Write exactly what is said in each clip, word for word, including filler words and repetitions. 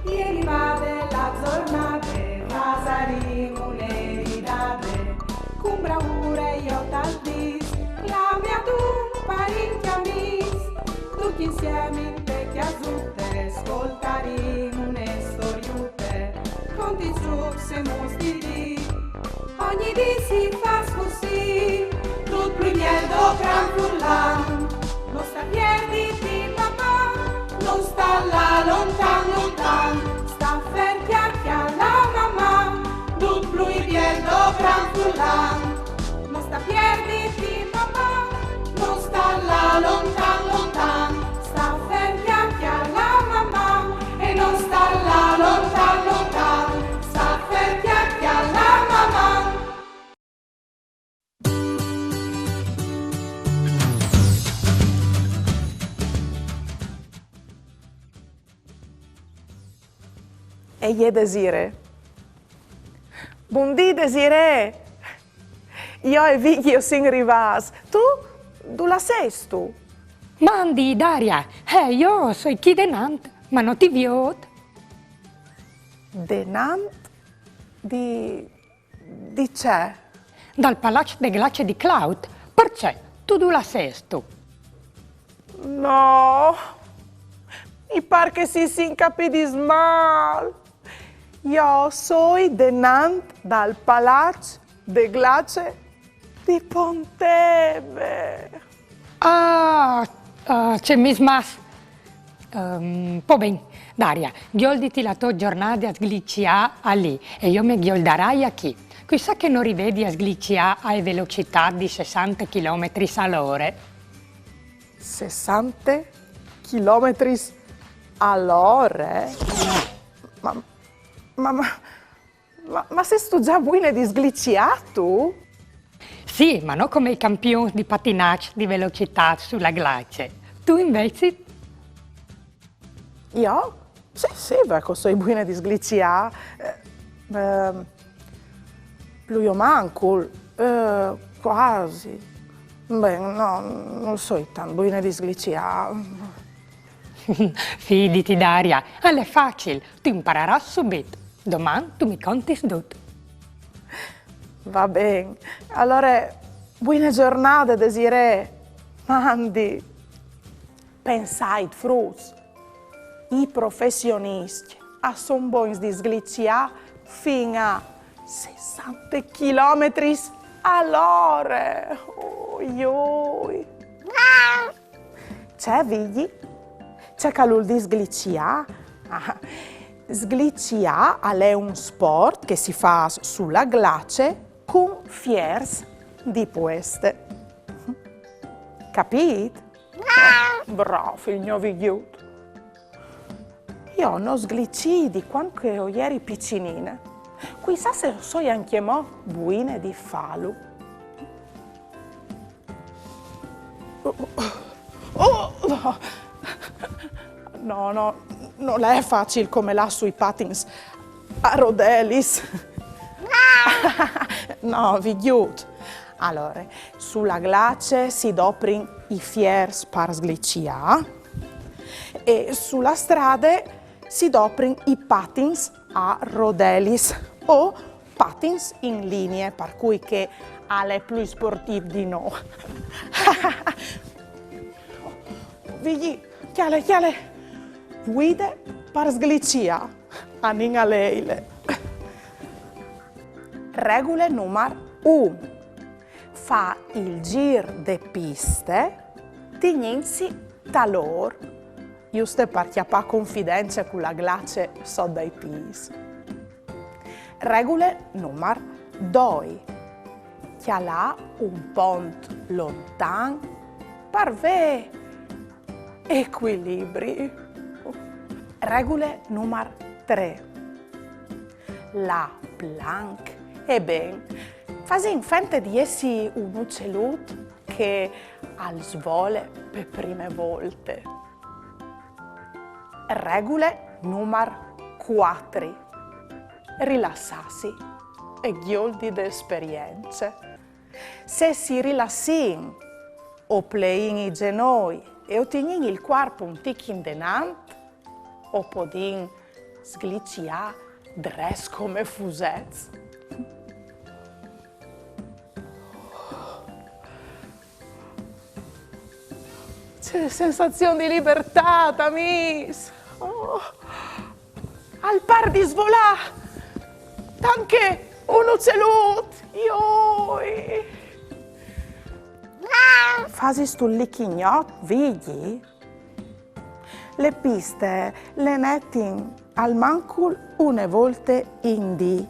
E rivade la zornade, fasarìn une ridade, cun braure jo tal dis, clame adun parint e amìs, ducj insiemi inte cjasute, scoltarìn une storiute, cuant che zuchemus di dì. Ogni dì si fâs cussì, dut plui biel dopran furlan. No sta pierditi, Maman, no sta lâ lontan, lontan. Sta fer, cjalà, cjalà Maman, dut plui biel dopran furlan. No sta pierditi, Maman, no sta lâ lontan, lontan. Sta fer, cjalà, cjalà Maman, e no sta lâ lontan, lontan. Sta fer, cjalà, cjalà Maman. E je Desirée. Bundì, Desirée! Jo e Vigji o sin rivâts. Tu? Dulà sêstu? Mandi, Daria! Eh, jo o soi chi denant, ma no ti viôt. Denant di, di ce? Dal palaç de glace di Claut. Parcè? Tu dulà sêstu? No, mi pâr che si sin capidis mâl. Jo o soi denant dal palaç de glace di Pontebe. Ah, ah, ce mismàs. Ehm, po ben, Daria, gjolditi la tô zornade a sgliciâ alì, e jo me gjoldarai achì. Cuissà che no rivedi a sgliciâ ae velocitât di sessante chilometris a l'ore. Sessante chilometris a l'ore? Ma, ma, ma, ma, ma sêstu za buine di sgliciâ, tu? Sì, ma no come i campions di patinaç di velocitât su la glace. Tu invezit? Jo? Sì, sì, ve, che o soi buine di sgliciâ. Eh, ehm, plui o mancul, eh, cuasi. Ben, no, no soi tant buine di sgliciâ. Fiditi, Daria, al è facil, tu impararâs subit. Doman tu mi contis dut. Va ben. Alore, buine zornade, Desirée. Mandi. Pensait, fruts, i professioniscj a son bogns di sgliciâ fin a sessante chilometris a l'ore. Oi, oi. Ce, Vigji? Ce che al vûl dî sgliciâ? Ah, sgliciâ al è un sport che si fâs su la glace cun fiers di pueste. Capît? Brâf il gno Vigjut. Jo no sglicii di cuant che o jeri piçinine. Cuissà se o soi ancjemò buine di fâlu. Oh, no. No, no, nol è facil come lâ sui patins a rodelis. No, Vigjut. Alore, su la glace si doprin i fiers par sgliciâ e su la strade si doprin i patins a rodelis o patins in linie, par cui che al è plui sportîf di nô. Vigji, cjale, cjale. Vuide par sgliciâ. Anìn a leile. Regule numar un. Fâ il zîr de piste tignintsi tal ôr, juste par cjapâ confidence cu la glace sot dai pîts. Regule numar doi. Cjalâ un pont lontan par vê ecuilibri. Regule numar trê. Lâ planc e ben, fasint fente di jessi un ucelut che al svole pe prime volte. Regule numar cuatri. Rilassâsi e gjoldi de esperience. Se si rilassìn, o pleìn i zenoi e o tignìn il cuarp un tic indenant, o podìn Sgliciâ drets come fusets. Ce sensazion di libertât, amîs! Oh. Al pâr di svolâ! Tant che un ucelut! Joi! Fasistu il lichignot, Vigji? Le piste le netin almancul une volte in dì.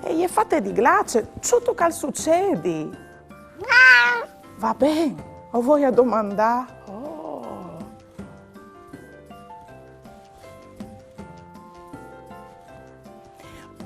E je fate di glace, ce vûstu che al sucedi? Va ben, o voi a domandâ. Oh.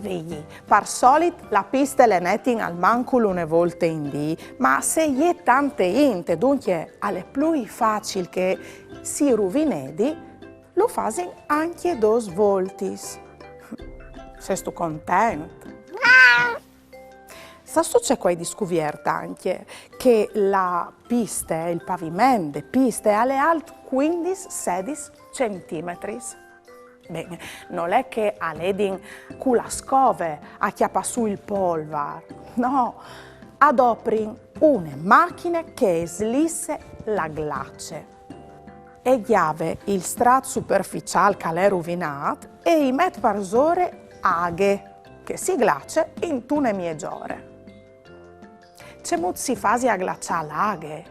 Vigji, par solit la piste le netin almancul une volte in dì, ma se e je tante int, duncje al è plui facil che si ruvinedi, lu fasin ancje dôs voltis. Sêstu content? Sâstu ce che o ai discuviert ancje? Che la piste, il paviment de piste, al è alt cuindis, sedis centimetris. Ben, nol è che a ledin cu la scove a cjapâ sù il polvar. No, a doprin une machine che e slisse la glace. E gjave il strat superficiâl che al è ruvinât e i met parsore aghe, che si glace intune miezore. Cemût si fasi a glaçâ la aghe?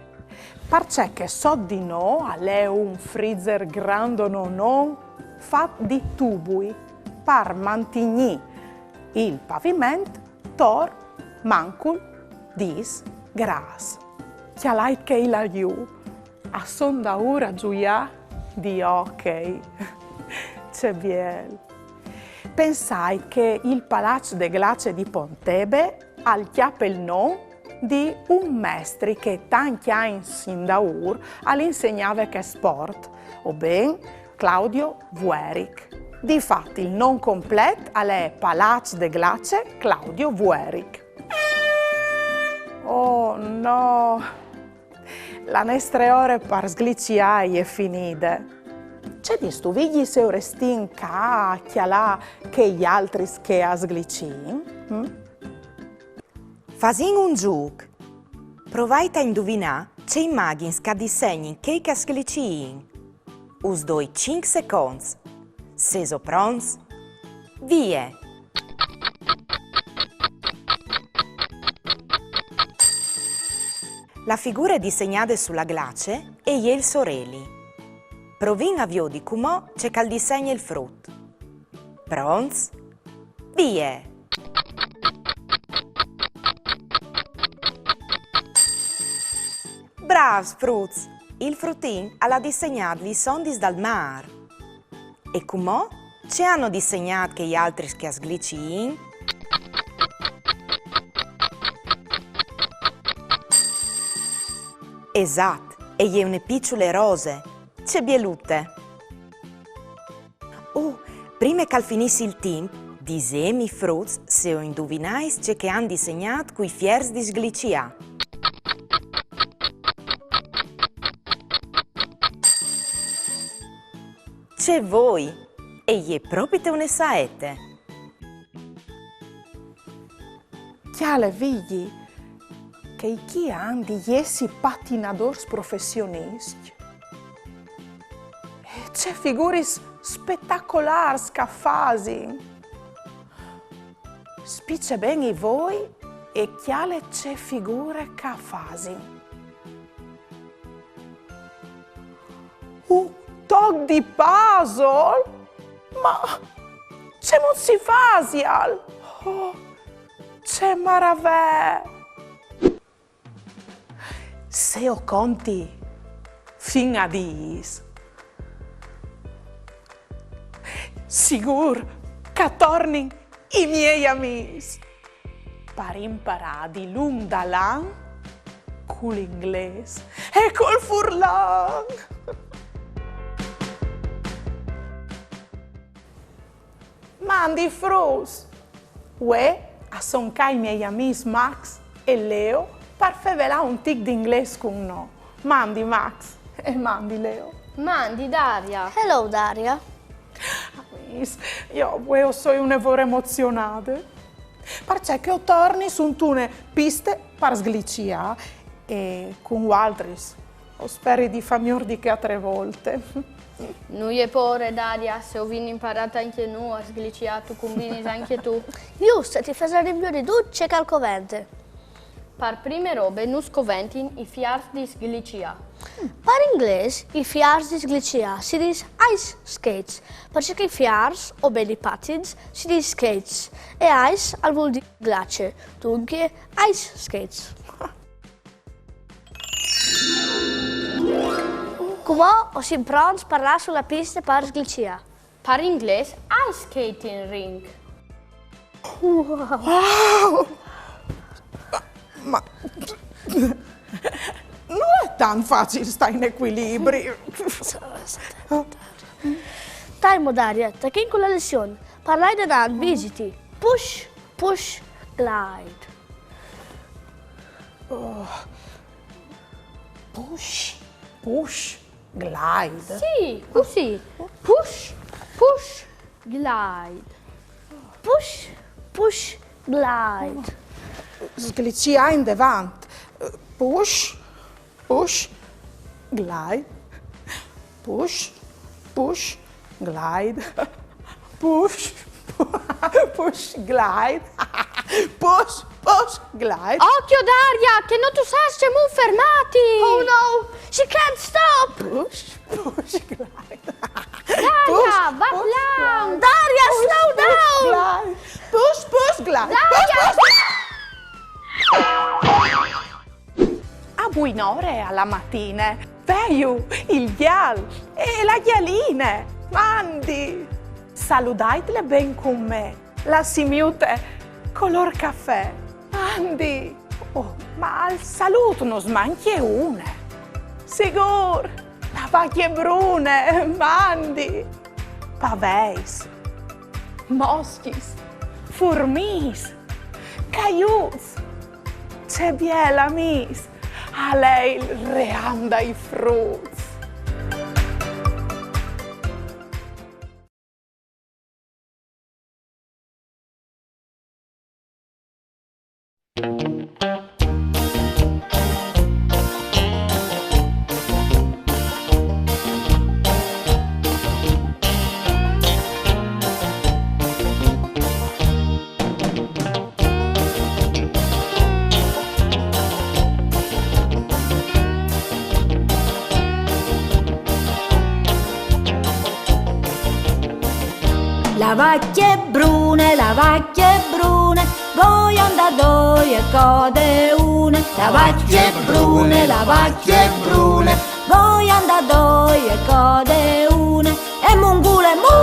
Parcè che sot di nô al è un frizer grandonon fat di tubui par mantignî il paviment tor mancul dîs grâts. Cjalait chei là jù, a son daûr a zuiâ di hockey. Ce biel! Pensait che il Palaç de Glace di Pontebe al cjape il non di un mestri che tancj agns indaûr al insegnave chest sport, o ben Claudio Vueric. Difat il non complet al è Palaç de Glace Claudio Vueric. Oh no! La nestre ore par sgliciâ e je finide. Ce distu, Vigji, se o restìn ca a cjalâ chei altris che a sglicìn? Mm? Fasìn un zûc. Provait a induvinâ ce imagjins che a dissegnin chei che a sgliciin. Us doi cinc seconts. Sêso pronts? Vie! La figure dissegnade su la glace e je il soreli. Provìn a viodi cumò ce che al dissegne il frut. Pronts? Vie! Brâfs, fruts! Il frutin al à dissegnât lis ondis dal mâr. E cumò? Ce àno dissegnât chei altris che a sgliciin? Esat, e je une piçule rose. Ce bielute! Oh, prime che al finissi il timp, disêmi, fruts, se o induvinais ce che a àn dissegnât cui fiers di sgliciâ. Ce voi! E je propite une saete! Cjale, Vigji, chei chi a àn di jessi patinadôrs professioniscj. E ce figuris spetacolârs che a fasin! Spice ben i voi e cjale ce figure che a fasin. Un toc di puzzle? Ma cemût si fasial? Oh, ce maravee! Se o conti fin a dîs, sigûr che a tornin i miei amîs par imparâ dilunc dal an cul inglês e cul furlan. Mandi fruts! Vuê a son ca i miei amîs Max e Leo par fevelâ un tic di inglês cun nô. Mandi Max e mandi Leo. Mandi Daria. Hello Daria. Jo vuê o soi une vore emozionade, parcè che o torni suntune piste par sgliciâ e cun vualtris. O speri di fâ miôr di chê altre volte. Nuie pôre, Daria, se o vin imparât ancje nô a sgliciâ, tu cumbinis ancje tu. Just, e ti fasarìn viodi dut ce che al covente. Par prime robe nus coventin i fiars di sgliciâ. Par inglês, i fiars di sgliciâ si dîs ice skates, parcè che i fiars, o ben i patins, si dîs skates, e ice al vûl dî glace, duncje ice skates. Cumò o sin pronts par lâ su la piste par sgliciâ. Par inglês, ice skating rink. Wow! Ma no je tant facil stâ in ecuilibri. Dai mo, Daria, tachìn cu la lezion. Par lâ indenant, visiti. Push, push, glide. Push, push, glide. Sì, cussì. Push, push, glide. Push, push, glide. Sgliciâ indevant. Push, push, glide. Push, push, glide. Push, push, glide. Push, push, glide. Ocjo, Daria, che no tu sâs cemût fermâti! Oh no, she can't stop! Push, push, glide. Daria, va plan! Daria, slow down! Glide. Push, push, glide. Daria! A buinore a la matine, veju il gjal e la gjaline. Mandi! Saludaitle ben cun me, la simiute colôr cafè. Mandi! Oh, ma al salût nus mancje une. Sigûr, la vacje brune, mandi! Paveis, moscjis, furmiis, caiuts. Ce biel amîs al è il ream dai fruts. La vacje brune, la vacje brune, voi a 'nd à doi e code une. La vacje brune, la vacje brune, voi a 'nd à doi e code une. E mungule mu!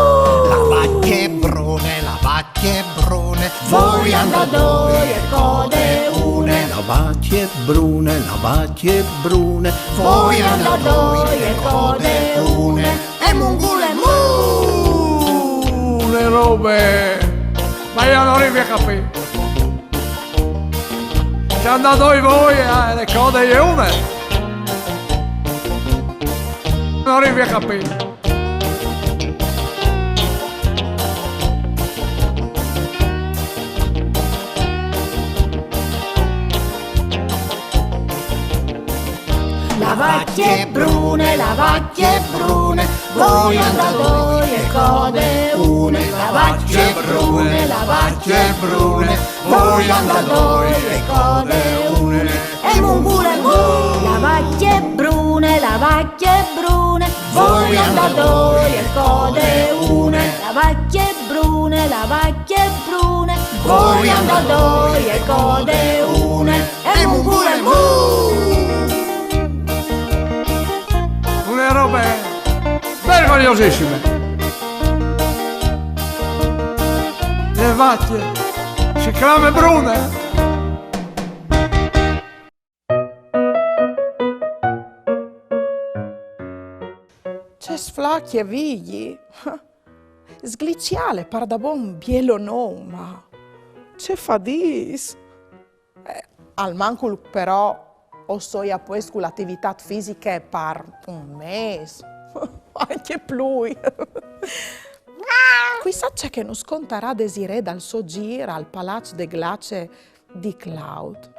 La vacje brune, la vacje brune, voi a 'nd à doi e code une. La vacje brune, la vacje brune, voi a 'nd à doi e code une. E mungule mu! Une robe! Ma jo no rivi a capî. Ce à 'nd à doi voi e code une? No rivi a capî. La vacje brune, la vacje brune, voi a 'nd à doi e code une. La vacje brune, la vacje brune, voi a 'nd à doi e code une. E mungule mu! La vacje brune, la vacje brune, voi a 'nd à doi e code une. La vacje brune, la vacje brune, voi a 'nd à doi e code une. E mungule mu! Une robe meraviosissime. Le vacje si clame brune. Ce sflacje, Vigji! Sgliciâle pardabon bielo, no, ma ce fadîs! Eh, almancul però o soi a puest cu la ativitât fisiche par un mês, ancje plui. Sâstu ce che nus contarà Desirée dal so gîr al palaç de glace di Claude?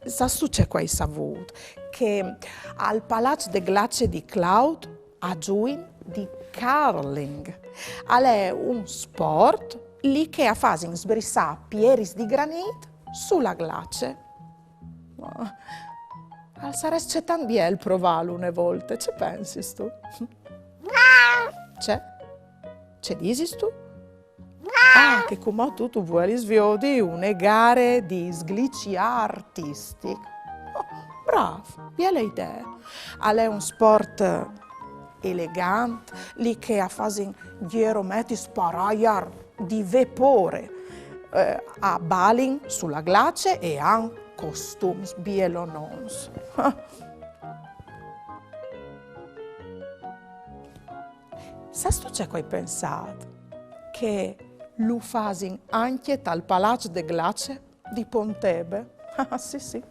Sâstu ce che o ai savût? Che al palaç de glace di Claude a zuin di curling. Al è un sport li che a fasin sbrissâ pieris di granît su la glace. Ma al sarès cetant biel provâlu une volte, ce pensistu? Ce? Ce disistu? Ah, che cumò tu, tu vuelis viodi une gare di sglici artistic. Oh, brâf, biele idee. Al è un sport elegant, li che a fasin ghirometis par aiar di vepôr, eh, a balin su la glace e a àn costums bielonons. Sâstu ce che o ai pensât? Che lu fasin ancje tal palaç de glace di Pontebe. Ah, sì, sì.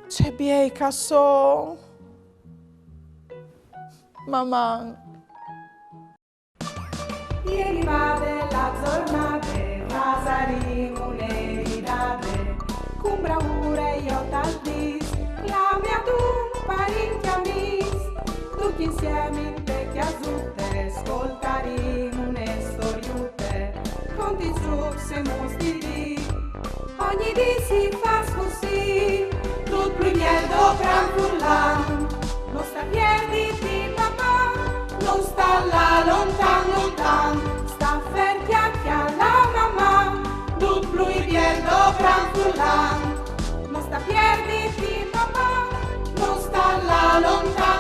Ce biei che a son! Maman! E rivade la zornade, fasarìn une ridade, cun braure jo tal dîs, clamìn adun parint e amîs, ducj insiemi inte cjasute, scoltarìn une storiute, contins, zucs e muts di dì. Ogni dì si fâs cussì, dut plui biel dopran furlan. No sta pierditi, Maman, no sta lâ lontan, lontan. Sta fer, cjale, cjale, Maman, dut plui biel dopran furlan. No sta pierditi, Maman, no sta lâ lontan.